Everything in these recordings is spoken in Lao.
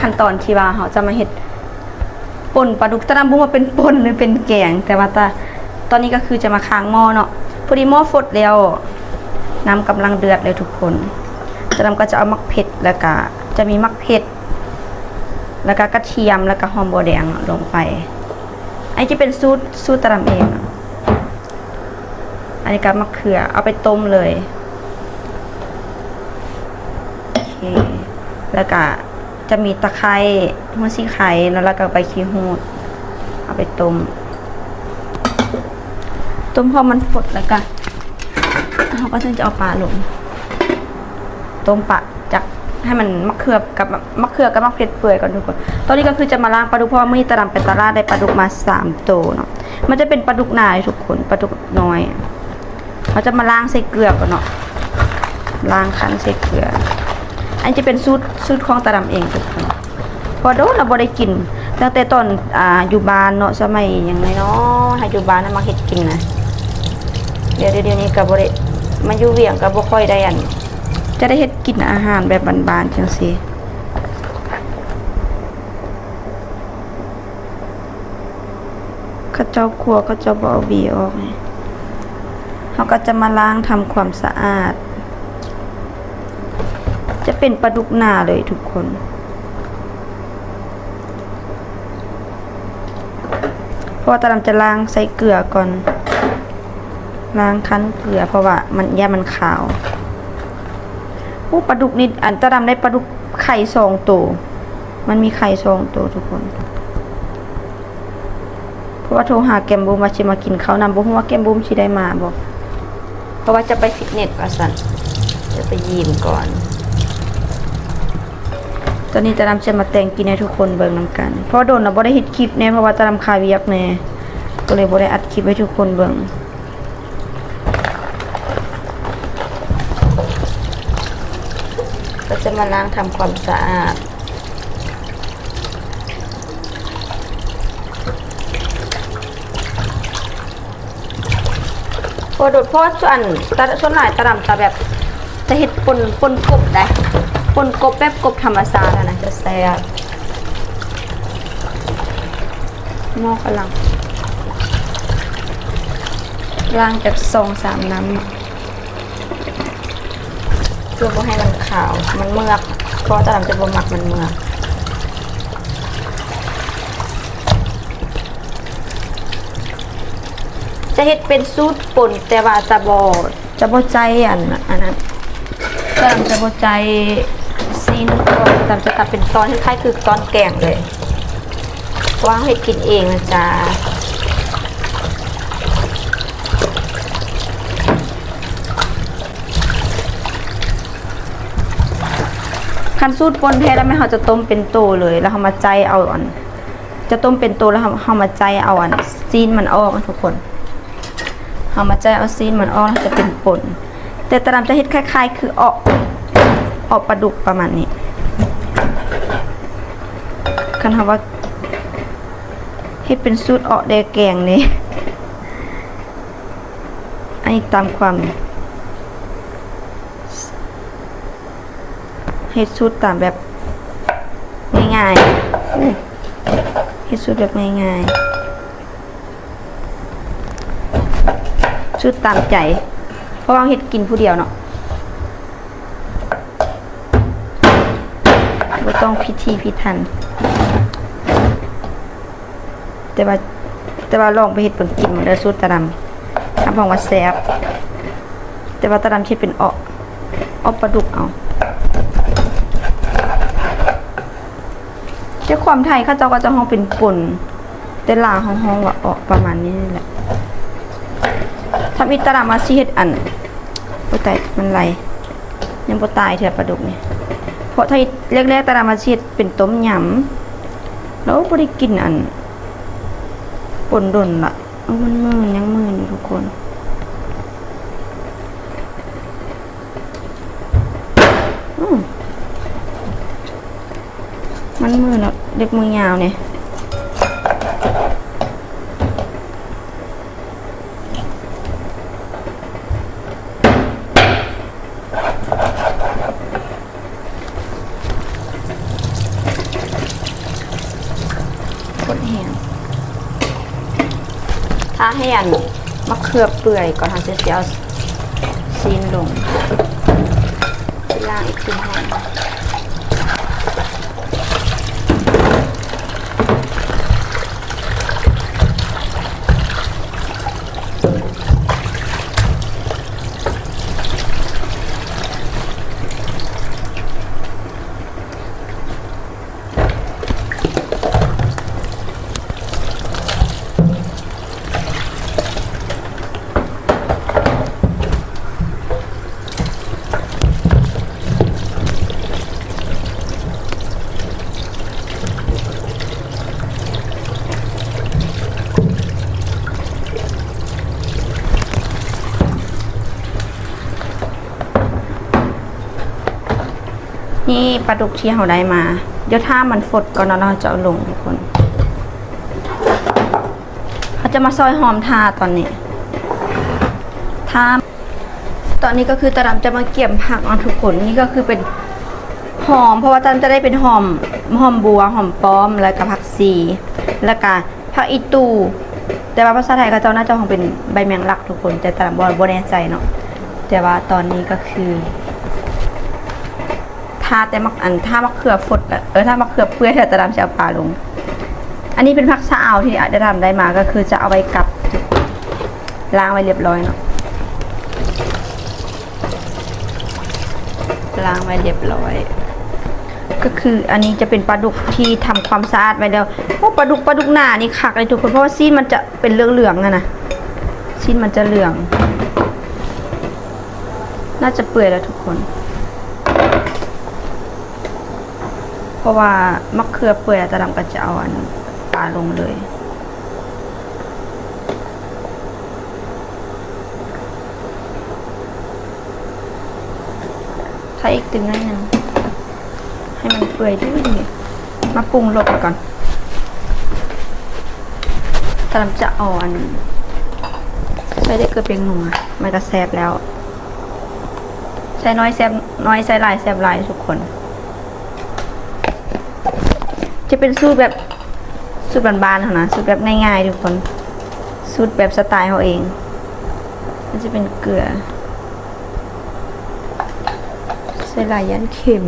ຂັ້ນຕອນທີ່ວ່າເຮົາຈະມາເຮັດປົ່ນປາດຸກ ຕາດຳບໍ່ຮູ້ວ່າເປັນປົ່ນ ຫຼື ເປັນແກງ ແຕ່ວ່າຕາ ຕອນນີ້ກໍຄືຈະມາຄ້າງໝໍ້ເນາະ. ພໍດີໝໍ້ຟົດແລ້ວ ນ້ຳກຳລັງເດືອດເລີຍທຸກຄົນ. ຕາດຳກໍຈະເອົາໝາກເຜັດ ແລ້ວກໍຈະມີໝາກເຜັດ ແລ້ວກໍກະທຽມ ແລ້ວກໍຫອມບົ່ວແດງເນາະ ລົງໄປ. ອັນນີ້ຈະເປັນສູດ ສູດຕາດຳເອງເນາະ. ອັນນີ້ກໍໝາກເຂືອ ເອົາໄປຕົ້ມເລີຍ. ໂອເຄ ແລ້ວກະຈະມີຕະໄຄ ຫົວສີໄຄເນາະ ແລ້ວກະໃບຂີ້ຫູດ ເອົາໄປຕົ້ມ ຕົ້ມພໍມັນຟົດ ແລ້ວກະເຮົາກໍຈຶ່ງຈະເອົາປາລົງ ຕົ້ມປາຈັກໃຫ້ມັນ ໝາກເຂືອກັບ ໝາກເຂືອກັບໝາກເຜັດເປື່ອຍກ່ອນທຸກຄົນ. ຕອນນີ້ກໍຄືຈະມາລ້າງປາດຸກ ເພາະວ່າມື້ນີ້ຕາດຳໄປຕະຫຼາດໄດ້ປາດຸກມາສາມໂຕເນາະ. ມັນຈະເປັນປາດຸກໜາເດ້ທຸກຄົນ ປາດຸກນ້ອຍ. ເຮົາຈະມາລ້າງໃສ່ເກືອກ່ອນເນາະ ລ້າງຄັ້ນໃສ່ເກືອ. ອັນນີ້ຈະເປັນສູດ ສູດຂອງຕາດຳເອງທຸກຄົນ ເພາະວ່າດົນລະບໍ່ໄດ້ກິນ ຕັ້ງແຕ່ຕອນ ອ່າ ຢູ່ບ້ານເນາະ ສະໄໝຍັງນ້ອຍໆ ຫາຢູ່ບ້ານນະ ມັກເຮັດກິນນະ. ດຽວ ດຽວນີ້ກໍບໍ່ໄດ້ ມາຢູ່ວຽງກໍບໍ່ຄ່ອຍໄດ້ ອັນ ຈະໄດ້ເຮັດກິນອາຫານແບບບ້ານໆ ຈັ່ງຊີ້. ເຂົາເຈົ້າຄົວ ເຂົາເຈົ້າບໍ່ເອົາບີອອກນີ້ ເຮົາກໍຈະມາລ້າງທຳຄວາມສະອາດ. ຈະເປັນປາດຸກໜາເລີຍທຸກຄົນ ເພາະວ່າຕາດຳຈະລ້າງໃສ່ເກືອກ່ອນ ລ້າງຄັ້ນເກືອ ເພາະວ່າມັນ ຢ້ານມັນຄາວ. ໂອ້ ປາດຸກນີ້ ອັນ ຕາດຳໄດ້ປາດຸກໄຂ່ສອງໂຕ ມັນມີໄຂ່ສອງໂຕທຸກຄົນ. ເພາະວ່າໂທຫາແກ້ມບຸ້ມວ່າຊິມາກິນເຂົ້ານຳ ບໍ່ຮູ້ວ່າແກ້ມບຸ້ມຊິໄດ້ມາບໍ່ ເພາະວ່າຈະໄປຟິດເນັດວ່າຊັ້ນ ຈະໄປຍິມກ່ອນ. ຕອນນີ້ຕາດຳຈະມາແຕ່ງກິນໃຫ້ທຸກຄົນເບິ່ງນຳກັນ ເພາະວ່າດົນລະບໍ່ໄດ້ເຮັດຄລິບແດ່ ເພາະວ່າຕາດຳຄາວຽກແດ່ ກໍເລີຍບໍ່ໄດ້ອັດຄລິບໃຫ້ທຸກຄົນເບິ່ງ. ກໍຈະມາລ້າງທຳຄວາມສະອາດ ໂອ້ ໂດດ ເພາະວ່າສ່ວນ ຕາ ສ່ວນຫຼາຍຕາດຳຈະແບບ ຈະເຮັດປົ່ນ ປົ່ນກົບໄດ໋ ປົ່ນກົບແບບກົບທຳມະຊາດຫັ້ນນະ ຈະແຊບ. ໝໍ້ກຳລັງລ້າງຈັກສອງສາມນ້ຳ ເພື່ອບໍ່ໃຫ້ມັນຂາວ ມັນເມືອກ ເພາະວ່າຕາດຳຈະບໍ່ມັກມັນເມືອກ. ຈະເຮັດເປັນສູດປົ່ນ ແຕ່ວ່າຈະບໍ່ ຈະບໍ່ໃຊ້ອັນ ອັນນັ້ນ ຕາດຳຈະບໍ່ໃຊ້ຊີ້ນ ຕາດຳຈະຕັດເປັນຕອນ ຄ້າຍໆ ຄືຕອນແກງເລີຍ ເພາະວ່າເຮົາເຮັດກິນເອງນະຈ໊ະ. ຄັນສູດປົ່ນແທ້ແລ້ວແມ່ນເຮົາຈະຕົ້ມເປັນໂຕເລີຍ ແລ້ວເຮົາມາໃຈເອົາອັນ ຈະຕົ້ມເປັນໂຕ ແລ້ວເຮົາ ເຮົາມາໃຈເອົາອັນ ຊີ້ນມັນອອກນະທຸກຄົນ ເຮົາມາໃຈເອົາຊີ້ນມັນອອກ ແລ້ວຈະເປັນປົ່ນ. ແຕ່ຕາດຳຈະເຮັດຄ້າຍໆ ຄືເອາະ ເອາະປາດຸກປະມານນີ້. ຄັນເຮົາວ່າເຮັດເປັນສູດເອາະແດ່ແກງນີ້ ອັນນີ້ຕາມຄວາມ ເຮັດສູດຕາມແບບງ່າຍໆ ເຮັດສູດແບບງ່າຍໆ ສູດຕາມໃຈ ເພາະວ່າເຮົາເຮັດກິນຜູ້ດຽວເນາະ ບໍ່ຕ້ອງພິຖີພິຖັນ. ແຕ່ວ່າ ແຕ່ວ່າລອງໄປເຮັດເບິ່ງ ກິນເບິ່ງເດີ ສູດຕາດຳ ຮັບຮອງວ່າແຊບ. ແຕ່ວ່າຕາດຳຊິເຮັດເປັນເອາະ ເອາະປາດຸກເອົາ. ແຕ່ຄວາມໄທເຂົາເຈົ້າກໍຈະຮ້ອງເປັນປົ່ນ ແຕ່ລາວເຮົາຮ້ອງວ່າເອາະ ປະມານນີ້ແຫຼະ. ທຳອິດຕາດຳວ່າຊິເຮັດອັນ ໂອ້ຍຕາຍ ມັນໄຫຼ ຍັງບໍ່ຕາຍເທື່ອປາດຸກນີ້. ເພາະໄທແລກໆ ຕາດຳວ່າຊິເຮັດເປັນຕົ້ມຍຳ ແລ້ວບໍ່ໄດ້ກິນອັນ ປົ່ນດົນລະ. ເອີ ມັນມື່ນ ຍັງມື່ນຢູ່ທຸກຄົນ. ອື ມັນມື່ນເນາະ ເລັບມືຍາວນີ້. ຄົນແຮງ ຖ້າໃຫ້ອັນມະເຂືອເປື່ອຍກ່ອນ ເຮົາຈະຊິເອົາຊີ້ນລົງ ລ້າງອີກທີໜຶ່ງ. ນີ້ປາດຸກທີ່ເຮົາໄດ້ມາ ດຽວຖ້າມັນຟົດກ່ອນເນາະ ເຮົາຈະເອົາລົງທຸກຄົນ. ເຮົາຈະມາຊອຍຫອມຖ້າຕອນນີ້ ຖ້າ ຕອນນີ້ກໍຄືຕາດຳຈະມາກຽມຜັກເນາະທຸກຄົນ. ນີ້ກໍຄືເປັນຫອມ ເພາະວ່າຕາດຳຈະໄດ້ເປັນຫອມ ຫອມບົວ ຫອມປ້ອມ ແລ້ວກະຜັກຊີ ແລ້ວກະຜັກອີ່ຕູ່ ແຕ່ວ່າພາສາໄທເຂົາເຈົ້າໜ້າຈະຮ້ອງເປັນໃບແມງລັກທຸກຄົນ ແຕ່ຕາດຳບໍ່ ບໍ່ແນ່ໃຈເນາະ. ແຕ່ວ່າຕອນນີ້ກໍຄື ຖ້າແຕ່ໝາກ ອັນ ຖ້າໝາກເຂືອຟົດ ເອີ ຖ້າໝາກເຂືອເປື່ອຍແລ້ວ ຕາດຳຊິເອົາປາລົງ. ອັນນີ້ເປັນຜັກຊະອາວທີ່ຕາດຳໄດ້ມາ ກໍຄືຈະເອົາໄວ້ກັບ ລ້າງໄວ້ລຽບຮ້ອຍເນາະ ລ້າງໄວ້ລຽບຮ້ອຍ. ກໍຄືອັນນີ້ຈະເປັນປາດຸກທີ່ທຳຄວາມສະອາດໄວ້ແລ້ວ. ໂອ້ ປາດຸກ ປາດຸກໜານີ້ຄັກເລີຍທຸກຄົນ ເພາະວ່າຊີ້ນມັນຈະເປັນເຫຼືອງໆຫັ້ນນະ ຊີ້ນມັນຈະເຫຼືອງ. ໜ້າຈະເປື່ອຍແລ້ວທຸກຄົນ ເພາະວ່າໝາກເຂືອເປື່ອຍ ຕາດຳກໍຈະເອົາອັນປາລົງເລີຍ. ຖ້າອີກຕື່ມໜ້ອຍໜຶ່ງ ໃຫ້ມັນເປື່ອຍດີໆ ມາປຸງລົດກ່ອນ. ຕາດຳຈະເອົາອັນ ໃສ່ແຕ່ເກືອແປ້ງນົວ ມັນກໍແຊບແລ້ວ. ໃສ່ໜ້ອຍແຊບໜ້ອຍ ໃສ່ຫຼາຍແຊບຫຼາຍທຸກຄົນ. ຈະເປັນສູດແບບ ສູດບ້ານໆເຮົານະ ສູດແບບງ່າຍໆທຸກຄົນ ສູດແບບສະໄຕເຮົາເອງ. ມັນຈະເປັນເກືອ ໃສ່ຫຼາຍຢ້ານເຄັມ.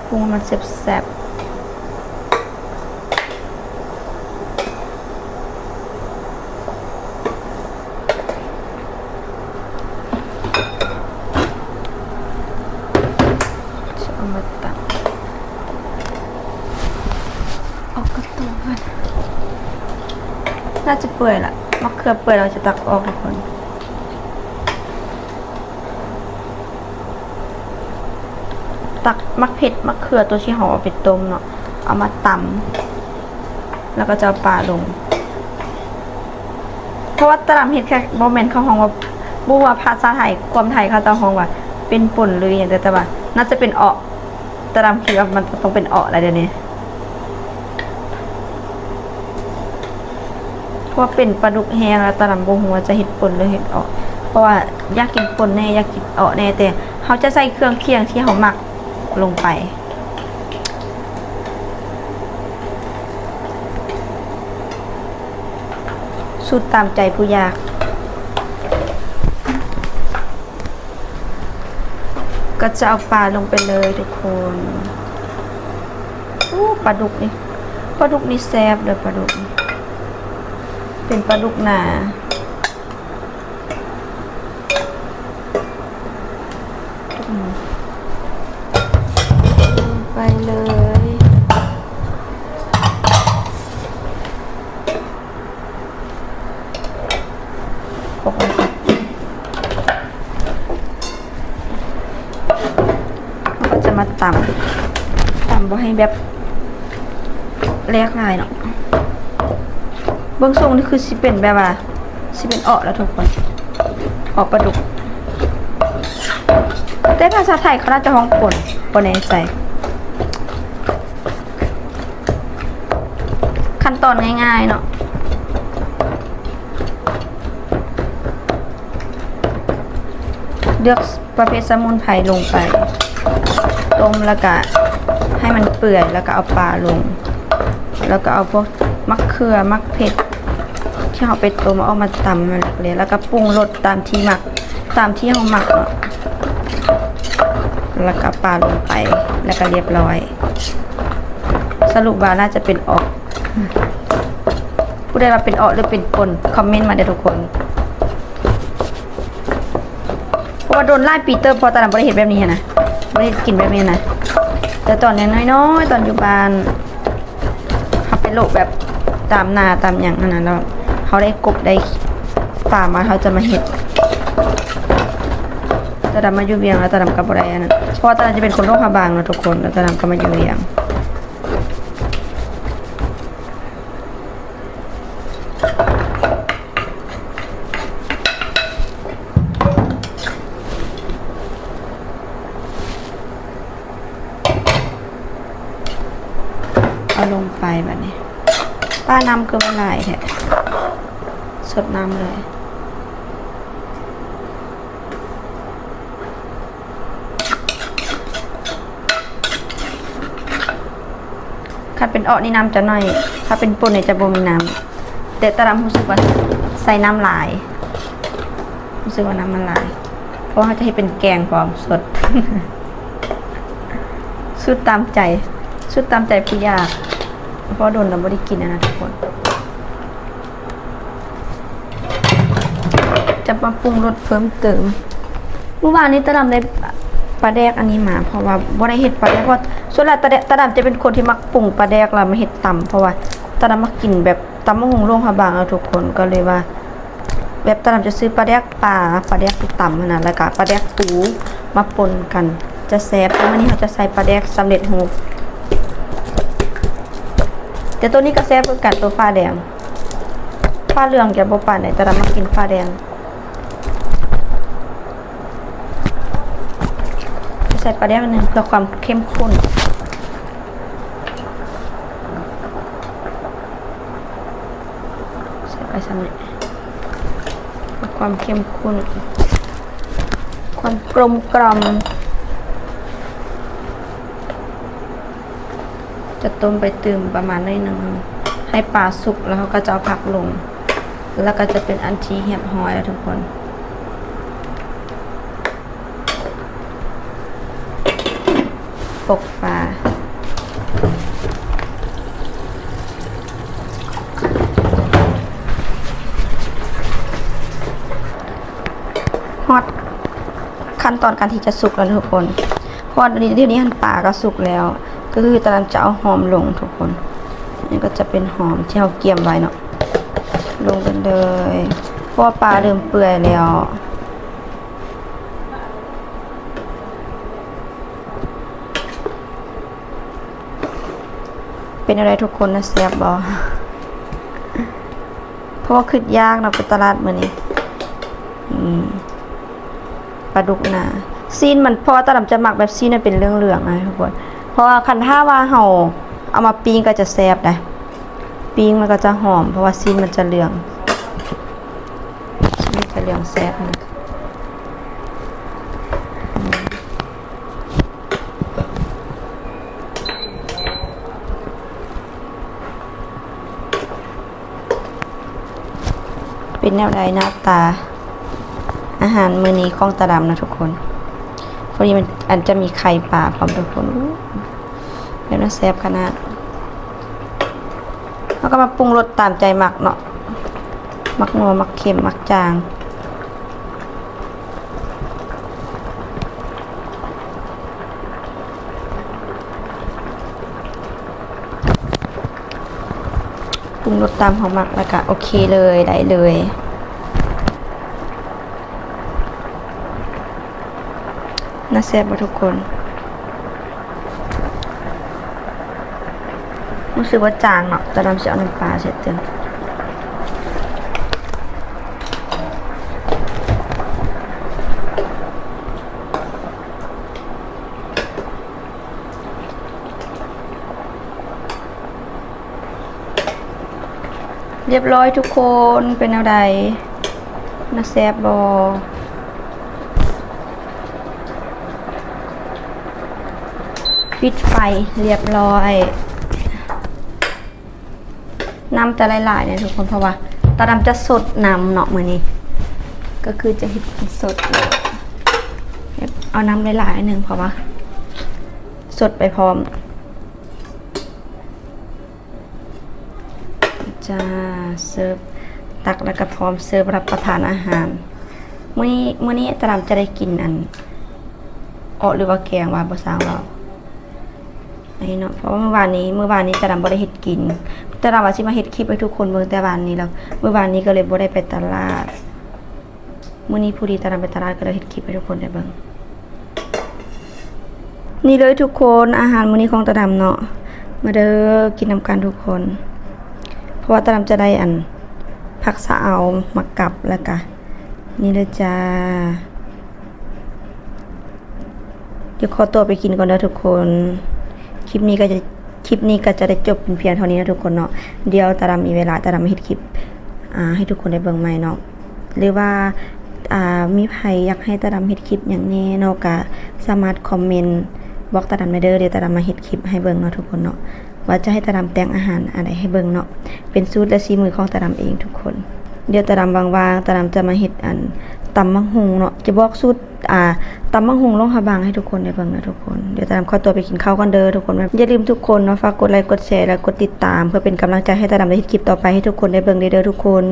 ປຸງໃຫ້ມັນແຊບໆ. ຈະເອົາມາຕັກອອກກະຕົງກ່ອນ. ໜ້າຈະເປື່ອຍລະ ໝາກເຂືອເປື່ອຍ ເຮົາຈະຕັກອອກທຸກຄົນ. ຕັກໝາກເຜັດ ໝາກເຂືອ ໂຕທີ່ເຮົາເອົາໄປຕົ້ມເນາະ ເອົາມາຕຳ ແລ້ວກໍຈະເອົາປາລົງ. ເພາະວ່າຕາດຳເຮັດແຄ່ ບໍ່ແມ່ນເຂົາຮ້ອງວ່າ ບໍ່ຮູ້ວ່າພາສາໄທ ຄວາມໄທເຂົາເຈົ້າຮ້ອງວ່າເປັນປົ່ນ ຫຼື ອີ່ຫຍັງ ແຕ່ ແຕ່ວ່າໜ້າຈະເປັນເອາະ. ຕາດຳຄິດວ່າມັນຕ້ອງເປັນເອາະແຫຼະດຽວນີ້ ເພາະວ່າເປັນປາດຸກແຫ້ງແລ້ວ ຕາດຳບໍ່ຮູ້ວ່າຈະເຮັດປົ່ນ ຫຼື ເຮັດເອາະ. ເພາະວ່າຢາກກິນປົ່ນແດ່ ຢາກກິນເອາະແດ່ ແຕ່ເຮົາຈະໃສ່ເຄື່ອງຄຽງທີ່ເຮົາມັກລົງໄປ. ສູດຕາມໃຈຜູ້ຢາກ. ກໍຈະເອົາປາລົງໄປເລີຍທຸກຄົນ. ໂອ້ ປາດຸກນີ້ ປາດຸກນີ້ແຊບເດີ້ ປາດຸກນີ້ ເປັນປາດຸກໜາ. ອືມ ລົງໄປເລີຍ. ປົກໄວ້ກ່ອນ ເຮົາກໍຈະມາຕຳ ຕຳບໍ່ໃຫ້ແບບແຫຼກຫຼາຍເນາະ. ເບິ່ງຊົງນີ້ຄືຊິເປັນແບບວ່າ ຊິເປັນເອາະແລ້ວທຸກຄົນ ເອາະປາດຸກ ແຕ່ພາສາໄທເຂົາໜ້າຈະຮ້ອງປົ່ນ ບໍ່ແນ່ໃຈ. ຂັ້ນຕອນງ່າຍໆເນາະ ເລືອກປະເພດສະໝຸນໄພລົງໄປ. ຕົ້ມ ແລ້ວກະໃຫ້ມັນເປື່ອຍ ແລ້ວກະເອົາປາລົງ ແລ້ວກະເອົາພວກໝາກເຂືອ ໝາກເຜັດ ທີ່ເຮົາໄປຕົ້ມເອົາອອກມາຕຳໃຫ້ມັນແຫຼກໆ ແລ້ວກະປຸງລົດຕາມທີ່ມັກ ຕາມທີ່ເຮົາມັກເນາະ ແລ້ວກະປາລົງໄປ ແລ້ວກະລຽບຮ້ອຍ. ສະຫຼຸບວ່າໜ້າຈະເປັນເອາະ ຜູ້ໃດວ່າເປັນເອາະ ຫຼື ເປັນປົ່ນ ຄອມເມັນມາເດີ້ທຸກຄົນ. ເພາະວ່າດົນຫຼາຍປີເຕີບ ເພາະຕາດຳບໍ່ໄດ້ເຮັດແບບນີ້ຫັ້ນນະ ບໍ່ໄດ້ເຮັດກິນແບບນີ້ນະ. ແຕ່ຕອນຍັງນ້ອຍໆ ຕອນຢູ່ບ້ານ ເຮົາໄປໂລະແບບຕາມນາຕາມຫຍັງຫັ້ນນະ ແລ້ວເຮົາໄດ້ກົບໄດ້ປາມາ ເຮົາຈະມາເຮັດ. ຕາດຳມາຢູ່ວຽງແລ້ວ ຕາດຳກໍບໍ່ໄດ້ອັນນັ້ນ ເພາະວ່າຕາດຳຈະເປັນຄົນຫຼວງພະບາງເນາະທຸກຄົນ ແລ້ວຕາດຳກໍມາຢູ່ວຽງ. ເອົາລົງໄປບາດນີ້ ປານ້ຳຄືວ່າຫຼາຍແທ້ ຊົດນ້ຳເລີຍ. ຄັນເປັນເອາະນີ້ນ້ຳຈະໜ້ອຍ ຖ້າເປັນປົ່ນນີ້ຈະບໍ່ມີນ້ຳ ແຕ່ຕາດຳຮູ້ສຶກວ່າໃສ່ນ້ຳຫຼາຍ ຮູ້ສຶກວ່ານ້ຳມັນຫຼາຍ ເພາະວ່າເຮົາຈະເຮັດເປັນແກງພ້ອມ ສົດ ສູດຕາມໃຈ ສູດຕາມໃຈຜູ້ຢາກ ເພາະວ່າດົນແລ້ວບໍ່ໄດ້ກິນຫັ້ນນະທຸກຄົນ. ຈະມາປຸງລົດເພີ່ມເຕີມ. ມື້ວານນີ້ຕາດຳໄດ້ປາແດກອັນນີ້ມາ ເພາະວ່າບໍ່ໄດ້ເຮັດປາແດກ ເພາະສ່ວນຫຼາຍຕາແດ- ຕາດຳຈະເປັນຄົນທີ່ມັກປຸງປາແດກແລ້ວມາເຮັດຕຳ ເພາະວ່າຕາດຳມັກກິນແບບຕຳບັກຫຸ່ງຫຼວງພະບາງເນາະທຸກຄົນ ກໍເລີຍວ່າ ແບບຕາດຳຈະຊື້ປາແດກປາ ປາແດກທີ່ຕຳຫັ້ນນະ ແລ້ວກະປາແດກປູມາປົນກັນ ຈະແຊບ. ແຕ່ມື້ນີ້ເຮົາຈະໃສ່ປາແດກສຳເລັດຮູບ ແຕ່ໂຕນີ້ກໍແຊບຄືກັນ ໂຕຟ້າແດງ. ຟ້າເຫຼືອງຈະບໍ່ປານໃດ ແຕ່ວ່າມັກກິນຟ້າແດງ. ໃສ່ປາແດກໜຶ່ງເພື່ອຄວາມເຂັ້ມຂຸ້ນ. ໃສ່ໄປສ່ຳນີ້ ເພື່ອຄວາມເຂັ້ມຂຸ້ນ ຄວາມກົມກ່ອມ. ຈະຕົ້ມໄປຕື່ມປະມານໜ້ອຍໜຶ່ງ ໃຫ້ປາສຸກ ແລ້ວເຮົາກໍຈະເອົາຜັກລົງ ແລ້ວກໍຈະເປັນອັນທີ່ຮຽບຮ້ອຍແລ້ວທຸກຄົນ. ປົກຝາ ຮອດຂັ້ນຕອນການທີ່ຈະສຸກແລ້ວທຸກຄົນ. ເພາະວ່າດຽວນີ້ຫັ້ນປາກໍສຸກແລ້ວ ກໍຄືຕາດຳຈະເອົາຫອມລົງທຸກຄົນ. ນີ້ກໍຈະເປັນຫອມທີ່ເຮົາກຽມໄວ້ເນາະ ລົງໄປເລີຍ ເພາະວ່າປາເລີ່ມເປື່ອຍແລ້ວ. ເປັນແນວໃດທຸກຄົນນະ ແຊບບໍ່? ເພາະວ່າຄິດຢາກເນາະ ໄປຕະຫຼາດມື້ນີ້ ອືມ ປາດຸກນາ ຊີ້ນມັນ ເພາະວ່າຕາດຳຈະມັກແບບຊີ້ນມັນເປັນເຫຼືອງໆນະທຸກຄົນ ເພາະວ່າຄັນຖ້າວ່າເຮົາເອົາມາປີ້ງກໍຈະແຊບໄດ໋ ປີ້ງມັນກໍຈະຫອມ ເພາະວ່າຊີ້ນມັນຈະເຫຼືອງ ຊີ້ນມັນຈະເຫຼືອງແຊບນະ. ເປັນແນວໃດໜ້າຕາອາຫານມື້ນີ້ຂອງຕາດຳນະທຸກຄົນ? ພໍດີມັນ ອັນ ຈະມີໄຂ່ປາພ້ອມທຸກຄົນ. ໂອ້ ເປັນຕາແຊບຂະໜາດ. ເຮົາກໍມາປຸງລົດຕາມໃຈມັກເນາະ ມັກນົວ ມັກເຄັມ ມັກຈາງ. ປຸງລົດຕາມເຮົາມັກ ແລ້ວກະໂອເຄເລີຍ ໄດ້ເລີຍ. ໜ້າແຊບບໍ່ທຸກຄົນ? ຮູ້ສຶກວ່າຈາງເນາະ ຕາດຳຊິເອົານ້ຳປາໃສ່ຕື່ມ. ຮຽບຮ້ອຍທຸກຄົນ ເປັນແນວໃດ? ໜ້າແຊບບໍ່? ປິດໄຟລຽບລ້ອຍ. ນ້ຳຈະຫຼາຍໆເນາະທຸກຄົນ ເພາະວ່າຕາດຳຈະສົດນ້ຳເນາະມື້ນີ້ ກໍຄືຈະເຮັດກິນສົດເລີຍ. ເອົານ້ຳຫຼາຍໆໜຶ່ງ ເພາະວ່າສົດໄປພ້ອມ. ຈ້າ ເສີບ ຕັກແລ້ວກໍພ້ອມເສີບຮັບປະທານອາຫານ. ມື້ນີ້ ມື້ນີ້ຕາດຳຈະໄດ້ກິນອັນ ເອາະ ຫຼືວ່າແກງວ່າ ບໍ່ຊ່າງເວົ້າ ອັນນີ້ເນາະ. ເພາະວ່າມື້ວານນີ້ ມື້ວານນີ້ຕາດຳບໍ່ໄດ້ເຮັດກິນ. ຕາດຳວ່າຊິມາເຮັດຄລິບໃຫ້ທຸກຄົນເບິ່ງແຕ່ວານນີ້ແລ້ວ ມື້ວານນີ້ກໍເລີຍບໍ່ໄດ້ໄປຕະຫຼາດ. ມື້ນີ້ພໍດີຕາດຳໄປຕະຫຼາດ ກໍເລີຍເຮັດຄລິບໃຫ້ທຸກຄົນໄດ້ເບິ່ງ. ນີ້ເລີຍທຸກຄົນ ອາຫານມື້ນີ້ຂອງຕາດຳເນາະ. ມາເດີ ກິນນຳກັນທຸກຄົນ. ເພາະວ່າຕາດຳຈະໄດ້ອັນ ຜັກສະເອົາ ໝາກກັບ ແລ້ວກະ ນີ້ເລີຍຈ້າ. ດຽວຂໍຕົວໄປກິນກ່ອນເດີທຸກຄົນ. ຄລິບນີ້ກໍຈະ ຄລິບນີ້ກໍຈະໄດ້ຈົບເປັນພຽງເທົ່ານີ້ເນາະທຸກຄົນເນາະ. ດຽວຕາດຳມີເວລາ ຕາດຳມາເຮັດຄລິບ ອ່າ ໃຫ້ທຸກຄົນໄດ້ເບິ່ງໃໝ່ເນາະ. ຫຼືວ່າ ອ່າ ມີໃຜຢາກໃຫ້ຕາດຳເຮັດຄລິບຫຍັງແດ່ເນາະ ກໍສາມາດຄອມເມັນບອກຕາດຳໄດ້ເດີ. ດຽວຕາດຳມາເຮັດຄລິບໃຫ້ເບິ່ງເນາະທຸກຄົນເນາະ ວ່າຈະໃຫ້ຕາດຳແຕ່ງອາຫານອັນໃດໃຫ້ເບິ່ງເນາະ ເປັນສູດ ແລະ ສີມືຂອງຕາດຳເອງທຸກຄົນ. ດຽວຕາດຳວ່າງໆ ຕາດຳຈະມາເຮັດອັນ ຕຳໝາກຫຸ່ງເນາະ ຈະບອກສູດ ອ່າ ຕຳໝາກຫຸ່ງຫຼວງພະບາງໃຫ້ທຸກຄົນໄດ້ເບິ່ງເນາະທຸກຄົນ. ດຽວຕາດຳຂໍຕົວໄປກິນເຂົ້າກ່ອນເດີທຸກຄົນ. ຢ່າລືມທຸກຄົນເນາະ ຝາກກົດໄລ ກົດແຊ ແລະ ກົດຕິດຕາມ ເພື່ອເປັນກຳລັງໃຈໃຫ້ຕາດຳໄດ້ເຮັດຄລິບຕໍ່ໄປໃຫ້ທຸກຄົນໄດ້ເບິ່ງເດີທຸກຄົນ.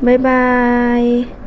ບາຍບາຍ.